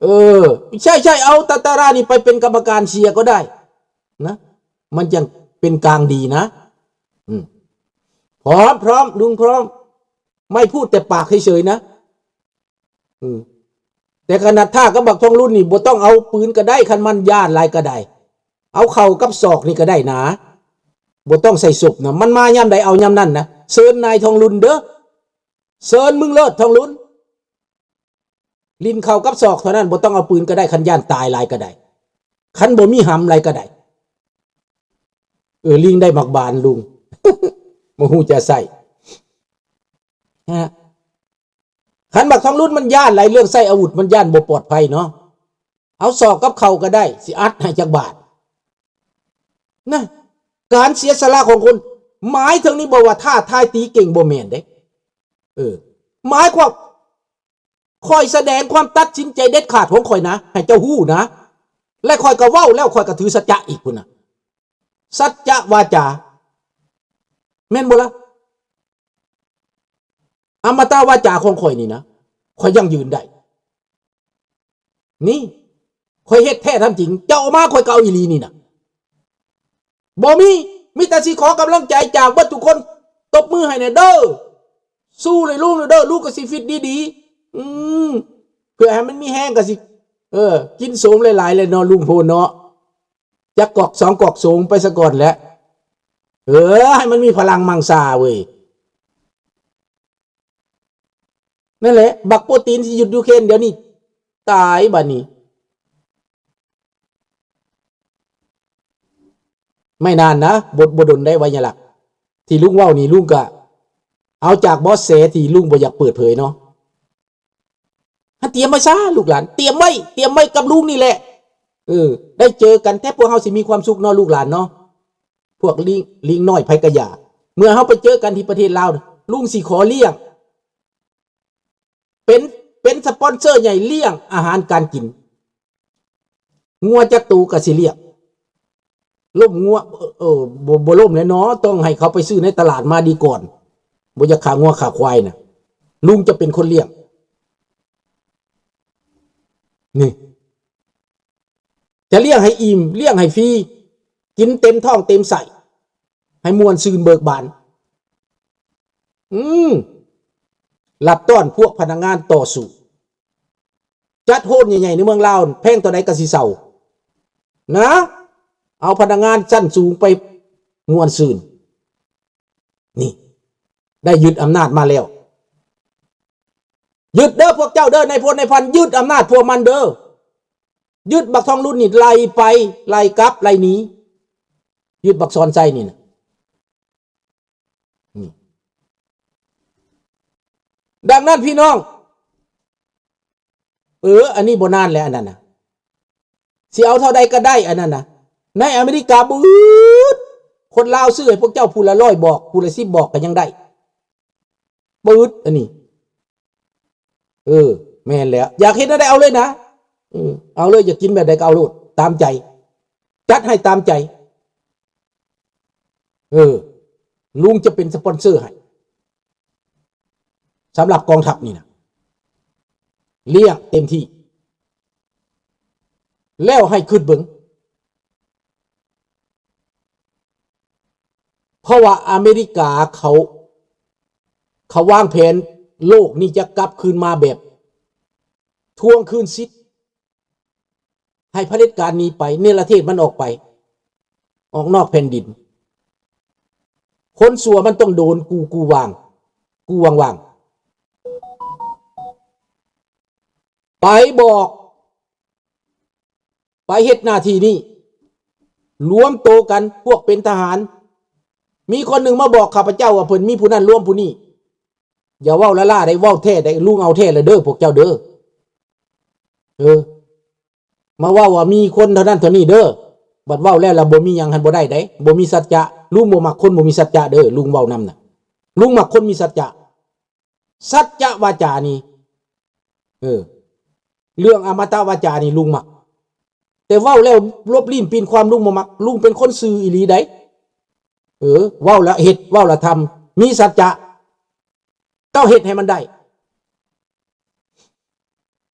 ເອີ ໃຊ່ໆ ເອົາຕາຕາຣານີ້ໄປເປັນກຳມະການເສຍກໍໄດ້ນະ ມັນຈັ່ງເປັນກາງດີນະ. ອືມ ພ້ອມ ພ້ອມ ລຸງພ້ອມ ໄມ່ພູດແຕ່ປາກເສີຍໆ ນະ. ອືມ ແຕ່ຂະໜາດຖ້າກັບບັກທອງລຸນນີ້ ບໍ່ຕ້ອງເອົາປືນກໍໄດ້ ຄັນມັນຢ້ານຫຼາຍກໍໄດ້ ເອົາເຂົ່າກັບສອກນີ້ກໍໄດ້ນາ ບໍ່ຕ້ອງໃສ່ສົບນະ. ມັນມາຍາມໃດເອົາຍາມນັ້ນນະ. ເຊີນນາຍທອງລຸນເດີ້ ເຊີນມຶງເລີດທອງລຸນ. ຫຼິ້ນເຂົ່າກັບສອກເທົ່ານັ້ນ ບໍ່ຕ້ອງເອົາປືນກໍໄດ້ ຄັນຢ້ານຕາຍຫຼາຍກໍໄດ້ ຄັນບໍ່ມີຫຳຫຼາຍກໍໄດ້. ເອີ ລິງໄດ້ໝາກບານລຸງ ບໍ່ຮູ້ຈະໃຊ້ນະ. ຄັນບັກທອງລຸນມັນຢ້ານຫຼາຍ ເລື່ອງໃຊ້ອາວຸດມັນຢ້ານບໍ່ປອດໄພເນາະ ເອົາສອກກັບເຂົ່າກໍໄດ້ ຊິອັດໃຫ້ຈັກບາດນະ. ການເສຍສະຫຼະຂອງຄົນ ໝາຍເຖິງນີ້ບໍ່ວ່າທ້າທາຍຕີເກັ່ງ ບໍ່ແມ່ນເດ້. ເອີ ໝາຍຄວາມ ຂ້ອຍສະແດງຄວາມຕັດສິນໃຈເດັດຂາດຂອງຂ້ອຍນະ ໃຫ້ເຈົ້າຮູ້ນະ ແລະ ຂ້ອຍກໍເວົ້າແລ້ວ ຂ້ອຍກໍຖືສັດຈະອີກພຸ້ນນະ ສັດຈະວາຈາ ແມ່ນບໍ່ລະ? ອະມະຕະວາຈາຂອງຂ້ອຍນີ້ນະ ຂ້ອຍຢັ້ງຢືນໄດ້ ນີ້ ຂ້ອຍເຮັດແທ້ທຳຈິງ ເຈົ້າເອົາມາ ຂ້ອຍກໍເອົາອີ່ຫຼີນີ້ນະ. ບໍ່ມີ ມີແຕ່ຊິຂໍກຳລັງໃຈຈາກເບິດທຸກຄົນ ຕົບມືໃຫ້ແດ່ເດີ້ ສູ້ເລີຍລຸງເດີ້ ລຸງກໍຊິຟິດດີໆ ອືມ ເພື່ອໃຫ້ມັນມີແຮງກໍຊິ ເອີ ກິນໂສມຫຼາຍໆ ແຫຼະເນາະ ລຸງໂພນເນາະ ຈັກກອກສອງກອກໂສມໄປສາກ່ອນແຫຼະ ເອີ ໃຫ້ມັນມີພະລັງມັງຊາເວີຍ. ນັ້ນແຫຼະ ບັກໂປຕີນທີ່ຢູ່ຢູເຄຣນດຽວນີ້ຕາຍບາດນີ້ ໄມ່ນານນະ ບໍ່ ບໍ່ດົນໄດ້ໄວຍະລັກ ທີ່ລຸງເວົ້ານີ້ ລຸງກະເອົາຈາກເບາະແສທີ່ລຸງບໍ່ຢາກເປີດເຜີຍເນາະ. ໃຫ້ຕຽມໄວ້ຊະລູກຫຼານ ຕຽມໄວ້ ຕຽມໄວ້ກັບລຸງນີ້ແຫຼະ ເອີ ໄດ້ເຈີກັນແທ້ ພວກເຮົາຊິມີຄວາມສຸກເນາະລູກຫຼານເນາະ ພວກລິງ ລິງນ້ອຍໃຜກະຢ່າ. ເມື່ອເຮົາໄປເຈີກັນທີ່ປະເທດລາວ ລຸງຊິຂໍລ້ຽງ ເປັນ ເປັນສະປອນເຊີໃຫຍ່ລ້ຽງອາຫານການກິນ ງົວຈັກໂຕກະຊິລ້ຽງ ລົ້ມງົວ ເອີ ບໍ່ ບໍ່ລົ້ມແຫຼະເນາະ ຕ້ອງໃຫ້ເຂົາໄປຊື້ໃນຕະຫຼາດມາດີກ່ອນ ບໍ່ຢາກຂ້າງົວຂ້າຄວາຍນະ ລຸງຈະເປັນຄົນລ້ຽງ ນີ້ ຈະລ້ຽງໃຫ້ອີ່ມ ລ້ຽງໃຫ້ຟຣີ ກິນເຕັມທ້ອງເຕັມໄສ້ ໃຫ້ມ່ວນຊື່ນເບີກບານ ອືມ ຮັບຕ້ອນພວກພະນັກງານຕໍ່ສູ້ ຈັດໂຮມໃຫຍ່ໆ ໃນເມືອງລາວ ແພງເທົ່າໃດກໍຊິເຊົານະ ເອົາພະນັກງານຊັ້ນສູງໄປມ່ວນຊື່ນ. ນີ້ ໄດ້ຍຶດອຳນາດມາແລ້ວ ຍຶດເດີ້ພວກເຈົ້າເດີ້ ນາຍພົນນາຍພັນ ຍຶດອຳນາດພວກມັນເດີ້ ຍຶດບັກທອງລຸນນີ້ ໄລ່ໄປ ໄລ່ກັບ ໄລ່ໜີ ຍຶດບັກສອນໄຊນີ້ນະ. ນີ້ ດັ່ງນັ້ນພີ່ນ້ອງ ເອີ ອັນນີ້ບໍ່ນານແຫຼະ ອັນນັ້ນນະ ຊິເອົາເທົ່າໃດກໍໄດ້ ອັນນັ້ນນະ ໃນອາເມລິກາບຶດ ຄົນລາວຊື້ໃຫ້ພວກເຈົ້າຜູ້ລະຮ້ອຍບອກ ຜູ້ລະສິບບອກກໍຍັງໄດ້ ບຶດ ອັນນີ້ ເອີ ແມ່ນແລ້ວ ຢາກເຮັດແນວໃດເອົາເລີຍນະ ເອີ ເອົາເລີຍ ຢາກກິນແບບໃດກໍເອົາໂລດ ຕາມໃຈ ຈັດໃຫ້ຕາມໃຈ ເອີ ລຸງຈະເປັນສະປອນເຊີໃຫ້ ສຳລັບກອງທັບນີ້ນະ ລ້ຽງເຕັມທີ່ ແລ້ວໃຫ້ຄຶດເບິ່ງ ເພາະວ່າອາເມລິກາເຂົາ ເຂົາວາງແຜນໂລກນີ້ຈະກັບຄືນມາແບບທວງຄືນສິດ ໃຫ້ຜະເດັດການໜີໄປ ເນລະເທດມັນອອກໄປ ອອກນອກແຜ່ນດິນ ຄົນຊົ່ວມັນຕ້ອງໂດນກູ່ ກູ່ຫວ່າງ ກູ່ຫວ່າງໆ ໄປບອກ ໄປເຮັດໜ້າທີ່ນີ້ ລວມໂຕກັນ ພວກເປັນທະຫານ ມີຄົນໜຶ່ງມາບອກຂ້າພະເຈົ້າວ່າເພິ່ນມີຜູ້ນັ້ນລວມຜູ້ນີ້ ຢ່າເວົ້າລ້າໆ ໄດ້ເວົ້າແທ້ໄດ້ ລຸງເອົາແທ້ລະເດີ້ພວກເຈົ້າເດີ້ ເອີ ມາເວົ້າວ່າມີຄົນເທົ່ານັ້ນເທົ່ານີ້ເດີ້ ບັດເວົ້າແລ້ວລະບໍ່ມີຫຍັງຫັ້ນບໍ່ໄດ້ເດ້ ບໍ່ມີສັດຈະ ລຸງບໍ່ມັກຄົນບໍ່ມີສັດຈະເດີ້ ລຸງເວົ້ານຳນະ ລຸງມັກຄົນມີສັດຈະ ສັດຈະວາຈານີ້ ເອີ ເລື່ອງອະມະຕະວາຈານີ້ລຸງມັກ ແຕ່ເວົ້າແລ້ວຫຼົບລີ້ນປີນຄວາມລຸງບໍ່ມັກ ລຸງເປັນຄົນຊື່ອີ່ຫຼີໃດ ເອີ ເວົ້າລະເຮັດ ເວົ້າລະທຳ ມີສັດຈະ ຕ້ອງເຮັດໃຫ້ມັນໄດ້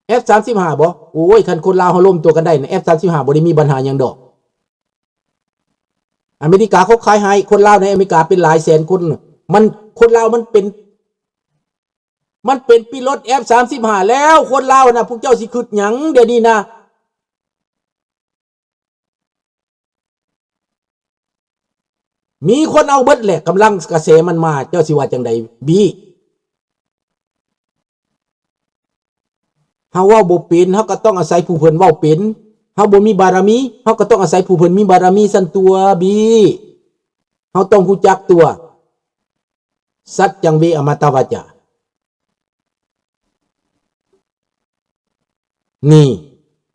ເອັຟສາມສິບຫ້າບໍ່? ໂອ້ຍ ຄັນຄົນລາວເຮົາລົມຕົວກັນໄດ້ນະ ເອັຟສາມສິບຫ້າບໍ່ໄດ້ມີບັນຫາຫຍັງດອກ. ອາເມລິກາເຂົາຂາຍໃຫ້ຄົນລາວໃນອາເມລິກາເປັນຫຼາຍແສນຄົນ. ມັນ ຄົນລາວມັນເປັນ ມັນເປັນປີໂລດເອັຟສາມສິບຫ້າແລ້ວ. ຄົນລາວນະ ພວກເຈົ້າຊິຄຶດຫຍັງດຽວນີ້ນະ? ມີຄົນເອົາເບິດແຫຼະ ກຳລັງກະແສມັນມາ ເຈົ້າຊິວ່າຈັ່ງໃດ? ບີ ເຮົາເວົ້າບໍ່ເປັນ ເຮົາກໍຕ້ອງອາໄສຜູ້ເພິ່ນເວົ້າເປັນ. ເຮົາບໍ່ມີບາລະມີ ເຮົາກໍຕ້ອງອາໄສຜູ້ເພິ່ນມີບາລະມີຊັ້ນຕົວະ ບີ. ເຮົາຕ້ອງຮູ້ຈັກຕົວະ ສັດຈັງເວ ອະມະຕະວາຈາ. ນີ້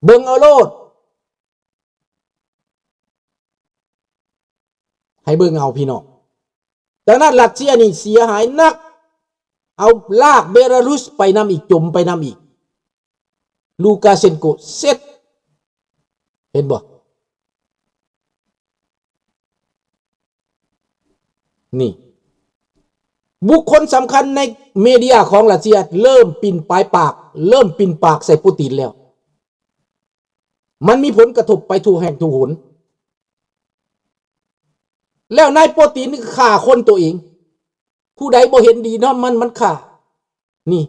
ເບິ່ງເອົາໂລດ ໃຫ້ເບິ່ງເອົາພີ່ນ້ອງ. ດັ່ງນັ້ນ ຣັດເຊຍນີ້ເສຍຫາຍໜັກ ເອົາລາກເບລາຣຸສໄປນຳອີກ ຈົມໄປນຳອີກ. ລູກາເຊັນໂກເຊັດ ເຫັນບໍ່? ນີ້ ບຸກຄົນສຳຄັນໃນເມເດຍຂອງຣັດເຊຍເລີ່ມປິ່ນປາຍປາກ ເລີ່ມປິ່ນປາກໃສ່ປູຕິນແລ້ວ. ມັນມີຜົນກະທົບໄປທຸກແຫ່ງທຸກຫົນ. ແລ້ວນາຍປູຕິນຂ້າຄົນໂຕເອງ. ຜູ້ໃດບໍ່ເຫັນດີນຳມັນ ມັນຂ້າ. ນີ້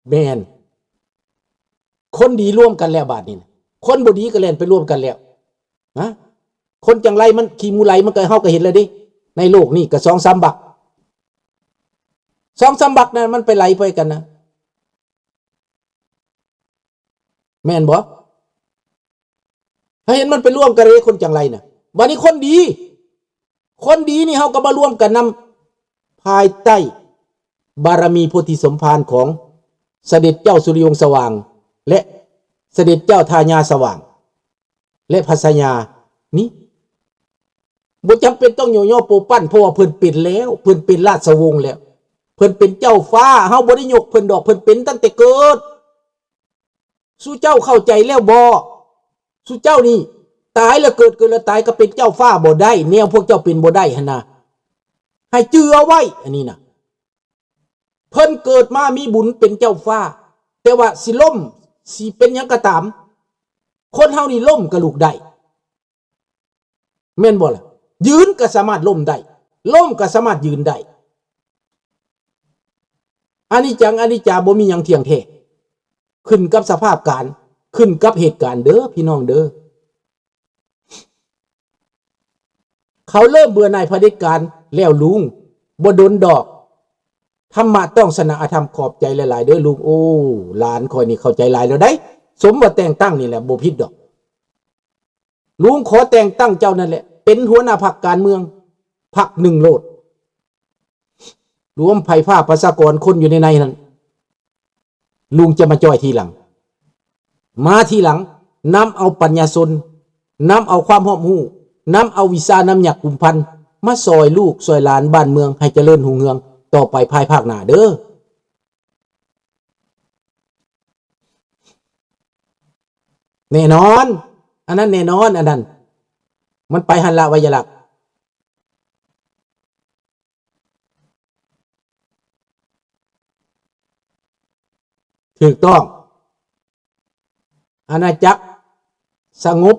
ແມ່ນ ຄົນດີລວມກັນແລ້ວບາດນີ້ນະ ຄົນບໍ່ດີກໍແລ່ນໄປລວມກັນແລ້ວນະ. ຄົນຈັ່ງໄລມັນ ຂີ້ໝູໄຫຼ ມັນກໍ ເຮົາກໍເຫັນແລ້ວເດ້ ໃນໂລກນີ້ກໍສອງສາມບັກ ສອງສາມບັກນັ້ນມັນໄປໄຫຼໄປກັນນະ. ແມ່ນບໍ່? ເຮົາເຫັນມັນໄປລວມກັນເດ້ ຄົນຈັ່ງໄລນະ. ບາດນີ້ຄົນດີ ຄົນດີນີ້ເຮົາກໍມາລວມກັນນຳ ພາຍໃຕ້ບາລະມີໂພທິສົມພານຂອງສະເດັດເຈົ້າສຸລິວົງສະຫວ່າງ ແລະ ສະເດັດເຈົ້າທາຍາສະຫວ່າງ ແລະ ພັດຊະຍານີ້. ບໍ່ຈຳເປັນຕ້ອງຍໍຍໍໂປປັ້ນ ເພາະວ່າເພິ່ນເປັນແລ້ວ ເພິ່ນເປັນລາຊະວົງແລ້ວ ເພິ່ນເປັນເຈົ້າຟ້າ. ເຮົາບໍ່ໄດ້ຍົກເພິ່ນດອກ ເພິ່ນເປັນຕັ້ງແຕ່ເກີດ. ສູ່ເຈົ້າເຂົ້າໃຈແລ້ວບໍ່? ສູ່ເຈົ້ານີ້ຕາຍແລ້ວເກີດ ເກີດແລ້ວຕາຍ ກໍເປັນເຈົ້າຟ້າບໍ່ໄດ້ ແນວພວກເຈົ້າເປັນບໍ່ໄດ້ຫັ້ນນະ. ໃຫ້ຈື່ເອົາໄວ້ ອັນນີ້ນະ ເພິ່ນເກີດມາມີບຸນເປັນເຈົ້າຟ້າ ແຕ່ວ່າຊິລົ້ມ ຊິເປັນຫຍັງກໍຕາມ ຄົນເຮົານີ້ລົ້ມກໍລຸກໄດ້. ແມ່ນບໍ່ລະ? ຢືນກໍສາມາດລົ້ມໄດ້ ລົ້ມກໍສາມາດຢືນໄດ້. ອະນິດຈັງ ອະນິດຈາ ບໍ່ມີຫຍັງທ່ຽງແທ້ ຂຶ້ນກັບສະພາບການ ຂຶ້ນກັບເຫດການເດີ ພີ່ນ້ອງເດີ. ເຂົາເລີ່ມເບື່ອໜ່າຍຜະເດັດການແລ້ວລຸງ ບໍ່ດົນດອກ ທຳມະຕ້ອງຊະນະອະທຳ. ຂອບໃຈຫຼາຍໆເດີລຸງ. ໂອ້ ຫຼານຂ້ອຍນີ້ເຂົ້າໃຈຫຼາຍແລ້ວໃດ໋ ສົມວ່າແຕ່ງຕັ້ງນີ້ແຫຼະ ບໍ່ຜິດດອກ. ລຸງຂໍແຕ່ງຕັ້ງເຈົ້ານັ້ນແຫຼະ ເປັນຫົວໜ້າພັກການເມືອງພັກໜຶ່ງໂລດ ລວມໄພຟ້າປະຊາກອນຄົນຢູ່ໃນໃນນັ້ນ ລຸງຈະມາຈ່ອຍທີຫຼັງ ມາທີຫຼັງ ນຳເອົາປັນຍາຊົນ ນຳເອົາຄວາມຮອບຮູ້ ນຳເອົາວິຊານຳຍັກກຸມພັນ ມາຊ່ອຍລູກຊ່ອຍຫຼານບ້ານເມືອງໃຫ້ຈະເລີນຮຸ່ງເຮືອງຕໍ່ໄປພາຍພາກໜ້າເດີ. ແນ່ນອນ ອັນນັ້ນແນ່ນອນ ອັນນັ້ນ ມັນໄປຫັ້ນລະ ໄວຍະລັດ. ຖືກຕ້ອງ ອານາຈັກສະຫງົບ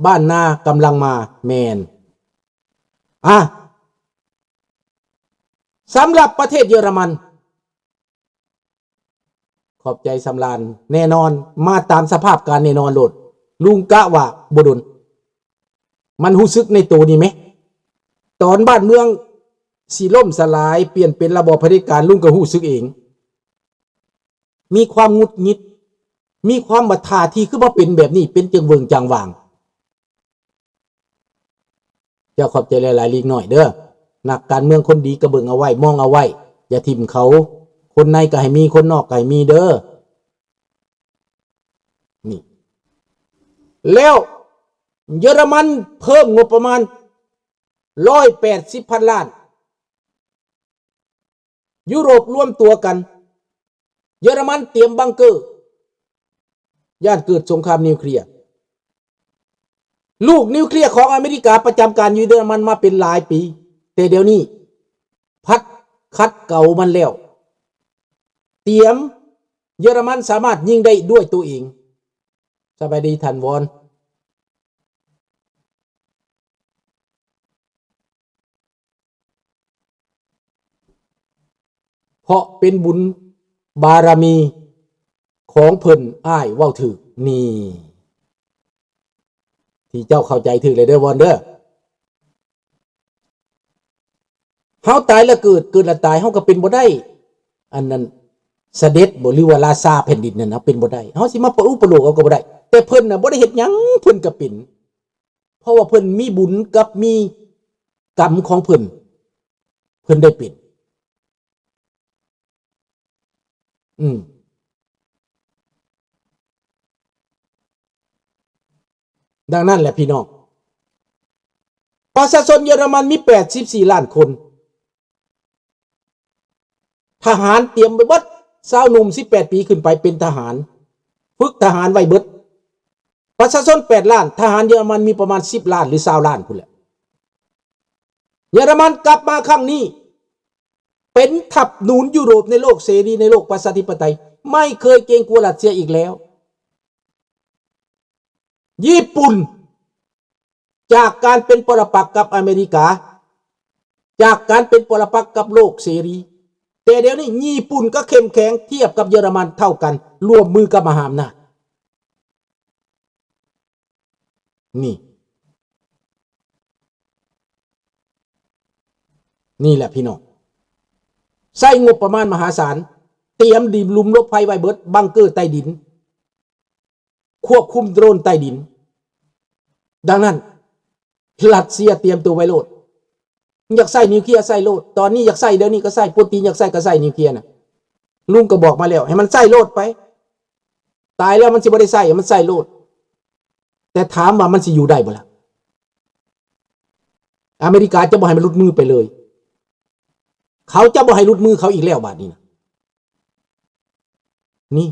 ບ້ານນາກຳລັງມາ. ແມ່ນ. ອາ ສຳລັບປະເທດເຢຍລະມັນ ຂອບໃຈສຳລານ. ແນ່ນອນ ມາຕາມສະພາບການແນ່ນອນໂລດ. ລຸງກະວ່າບໍ່ດົນ ມັນຮູ້ສຶກໃນໂຕນີ້ແມະ ຕອນບ້ານເມືອງຊິລົ້ມສະຫຼາຍ ປ່ຽນເປັນລະບອບຜະເດັດການ ລຸງກໍຮູ້ສຶກເອງ ມີຄວາມຫງຸດຫງິດ ມີຄວາມວ່າທ່າທີຄືມາເປັນແບບນີ້ ເປັນຈັ່ງເຫວີງຈັ່ງຫວ່າງ. ເຈົ້າຂອບໃຈຫຼາຍໆ ລີກນ້ອຍເດີ. ນັກການເມືອງຄົນດີກໍເບິ່ງເອົາໄວ້ ມອງເອົາໄວ້ ຢ່າຖິ້ມເຂົາ. ຄົນໃນກໍໃຫ້ມີ ຄົນນອກກໍໃຫ້ມີເດີ. ນີ້ ແລ້ວເຢຍລະມັນເພີ່ມງົບປະມານຮ້ອຍແປດສິບພັນລ້ານ. ຢູໂຣບລວມຕົວກັນ ເຢຍລະມັນຕຽມບັງເກີ ຢ້ານເກີດສົງຄາມນິວເຄລຍ. ລູກນິວເຄລຍຂອງອາເມລິກາປະຈຳການຢູ່ເຢຍລະມັນມາເປັນຫຼາຍປີ, ແຕ່ດຽວນີ້ພັດຂັດເກົາມັນແລ້ວ, ຕຽມ ເຢຍລະມັນສາມາດຍິງໄດ້ດ້ວຍໂຕເອງ. ສະບາຍດີທ່ານວອນ. ເພາະເປັນບຸນບາລະມີຂອງເພິ່ນ, ອ້າຍເວົ້າຖືກ. ນີ້ ທີ່ເຈົ້າເຂົ້າໃຈຖືກແລ້ວເດີວອນເດີ. ເຮົາຕາຍແລ້ວເກີດ, ເກີດແລ້ວຕາຍ, ເຮົາກໍເປັນບໍ່ໄດ້ ອັນນັ້ນ ສະເດັດບໍ ຫຼືວ່າລາຊາແຜ່ນດິນນັ້ນນະ ເປັນບໍ່ໄດ້. ເຮົາຊິມາປະອຸປະໂລກເອົາກໍບໍ່ໄດ້. ແຕ່ເພິ່ນນະບໍ່ໄດ້ເຮັດຫຍັງ ເພິ່ນກໍເປັນ. ເພາະວ່າເພິ່ນມີບຸນກັບມີກຳຂອງເພິ່ນ, ເພິ່ນໄດ້ເປັນ. ອືມ ດັ່ງນັ້ນແຫຼະພີ່ນ້ອງ, ປະຊາຊົນເຢຍລະມັນມີແປດສິບສີ່ລ້ານຄົນ. ທະຫານຕຽມໄປເບິດ, ຊາວໜຸ່ມສິບແປດປີຂຶ້ນໄປເປັນທະຫານ, ຝຶກທະຫານໄວ້ເບິດ. ປະຊາຊົນແປດລ້ານ, ທະຫານເຢຍລະມັນມີປະມານສິບລ້ານ ຫຼື ຊາວລ້ານພຸ້ນແຫຼະ. ເຢຍລະມັນກັບມາຄັ້ງນີ້ ເປັນທັບໜູນຢູໂຣບໃນໂລກເສລີ, ໃນໂລກປະຊາທິປະໄຕ, ໄມ່ເຄີຍເກງກົວຣັດເຊຍອີກແລ້ວ. ຍີ່ປຸ່ນ ຈາກການເປັນປໍລະປັກກັບອາເມລິກາ, ຈາກການເປັນປໍລະປັກກັບໂລກເສລີ, ແຕ່ດຽວນີ້ຍີ່ປຸ່ນກໍເຂັ້ມແຂງທຽບກັບເຢຍລະມັນເທົ່າກັນ, ຮ່ວມມືກັບມະຫາອຳນາດ. ນີ້ ນີ້ແຫຼະພີ່ນ້ອງ, ໃຊ້ງົບປະມານມະຫາສານ, ຕຽມດິນ ຫຼຸມຫຼົບໄພໄວ້ເບິດ, ບັງເກີໃຕ້ດິນ, ຄວບຄຸມໂດຣນໃຕ້ດິນ. ດັ່ງນັ້ນ ຣັດເຊຍຕຽມຕົວໄວ້ໂລດ, ຢາກໃຊ້ນິວເຄລຍໃຊ້ໂລດ, ຕອນນີ້ຢາກໃຊ້ ດຽວນີ້ກໍໃຊ້, ປູຕິນຢາກໃຊ້ກໍໃຊ້ນິວເຄລຍນະ. ລຸງກໍບອກມາແລ້ວ ໃຫ້ມັນໃຊ້ໂລດໄປ, ຕາຍແລ້ວມັນຊິບໍ່ໄດ້ໃຊ້, ໃຫ້ມັນໃຊ້ໂລດ. ແຕ່ຖາມວ່າມັນຊິຢູ່ໄດ້ບໍ່ລະ? ອາເມລິກາຈະບໍ່ໃຫ້ມັນຫຼຸດມືໄປເລີຍ, ເຂົາຈະບໍ່ໃຫ້ຫຼຸດມືເຂົາອີກແລ້ວບາດນີ້ນະ. ນີ້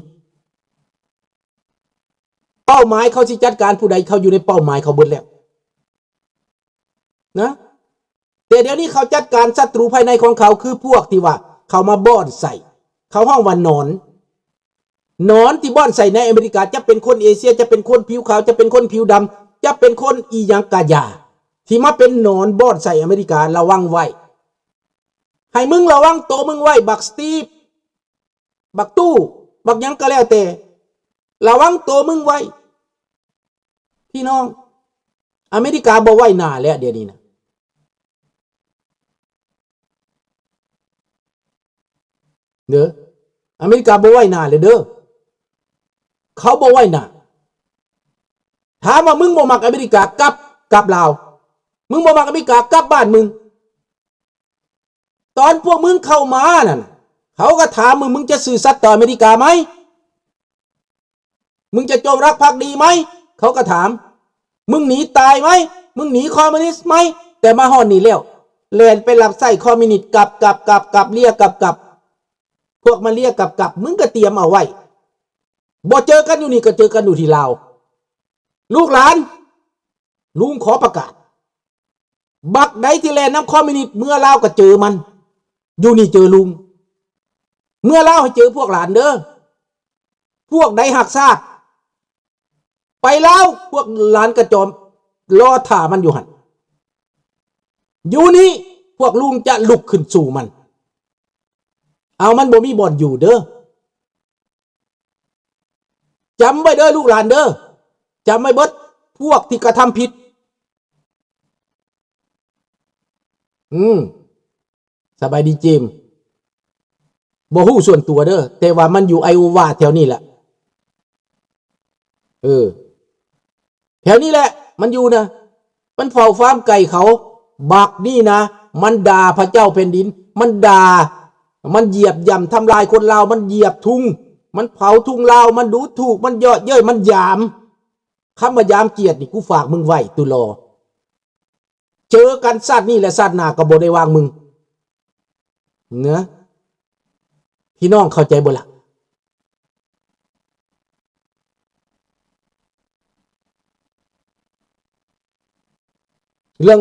ເປົ້າໝາຍເຂົາຊິຈັດການຜູ້ໃດ, ເຂົາຢູ່ໃນເປົ້າໝາຍເຂົາເບິດແລ້ວນະ. ແຕ່ດຽວນີ້ເຂົາຈັດການສັດຕູພາຍໃນຂອງເຂົາ, ຄືພວກທີ່ວ່າເຂົາມາບ່ອນໃສ່, ເຂົາຮ້ອງວ່າໜອນ. ໜອນທີ່ບ່ອນໃສ່ໃນອາເມລິກາ ຈະເປັນຄົນເອເຊຍ, ຈະເປັນຄົນຜິວຂາວ, ຈະເປັນຄົນຜິວດຳ, ຈະເປັນຄົນອີ່ຫຍັງກະຢ່າ, ທີ່ມາເປັນໜອນບ່ອນໃສ່ອາເມລິກາ, ລະວັງໄວ້. ໃຫ້ມຶງລະວັງໂຕມຶງໄວ້, ບັກສະຕີບ, ບັກຕູ້, ບັກຫຍັງກໍແລ້ວແຕ່, ລະວັງໂຕມຶງໄວ້. ພີ່ນ້ອງ, ອາເມລິກາບໍ່ໄວ້ໜ້າແລ້ວດຽວນີ້ນະ. ເດີ, ອາເມລິກາບໍ່ໄວ້ໜ້າເລີຍເດີ, ເຂົາບໍ່ໄວ້ໜ້າ. ຖາມວ່າມຶງບໍ່ມັກອາເມລິກາ, ກັບ, ກັບລາວ. ມຶງບໍ່ມັກອາເມລິກາ, ກັບບ້ານມຶງ. ຕອນພວກມຶງເຂົ້າມານັ້ນ, ເຂົາກໍຖາມມຶງ, ມຶງຈະຊື່ສັດຕໍ່ອາເມລິກາໄໝ? ມຶງຈະຈົງລັກພັກດີໄໝ? ເຂົາກໍຖາມ. ມຶງໜີຕາຍໄໝ? ມຶງໜີຄອມມູນິດໄໝ? ແຕ່ມາຮອດນີ້ແລ້ວ, ແລ່ນໄປຮັບໃຊ້ຄອມມູນິດ, ກັບ, ກັບ, ກັບ, ກັບ, ເລຍກັບ, ກັບ. ພວກມາເລຍກັບ, ກັບ, ມຶງກໍຕຽມເອົາໄວ້. ບໍ່ເຈີກັນຢູ່ນີ້, ກໍເຈີກັນຢູ່ທີ່ລາວ. ລູກຫຼານ, ລຸງຂໍປະກາດ, ບັກໃດທີ່ແລ່ນນຳຄອມມູນິດເມືອລາວກໍເຈີມັນ, ຢູ່ນີ້ເຈີລຸງ. ເມືອລາວໃຫ້ເຈີພວກຫຼານເດີ. ພວກໃດຮັກຊາດ, ໄປລາວ, ພວກຫຼານກະຈອມລໍຖ້າມັນຢູ່ຫັ້ນ. ຢູ່ນີ້ພວກລຸງຈະລຸກຂຶ້ນສູ້ມັນ. ເອົາ, ມັນບໍ່ມີບ່ອນຢູ່ເດີ. ຈຳໄວ້ເດີລູກຫຼານເດີ, ຈຳໄວ້ເບິດ ພວກທີ່ກະທຳຜິດ. ອືມ, ສະບາຍດີເຈມ. ບໍ່ຮູ້ສ່ວນຕົວເດີ, ແຕ່ວ່າມັນຢູ່ໄອໂອວາແຖວນີ້ແຫຼະ. ເອີ, ແຖວນີ້ແຫຼະມັນຢູ່ນະ. ມັນເຝົ້າຟາມໄກ່ເຂົາ. ບັກນີ້ນະ, ມັນດ່າພະເຈົ້າແຜ່ນດິນ, ມັນດ່າ, ມັນຢຽບຢ່ຳທຳລາຍຄົນລາວ, ມັນຢຽບທຸງ, ມັນເຜົາທຸງລາວ, ມັນດູຖູກ, ມັນເຍາະເຍີ້ຍ, ມັນຢາມ. ຄຳວ່າຢາມກຽດນີ້ ກູຝາກມຶງໄວ້ຕຸລໍ. ເຈີກັນຊາດນີ້ ແລະ ຊາດໜ້າກໍບໍ່ໄດ້ວາງມຶງເນາະ. ພີ່ນ້ອງເຂົ້າໃຈບໍ່ລະ? ເລື່ອງ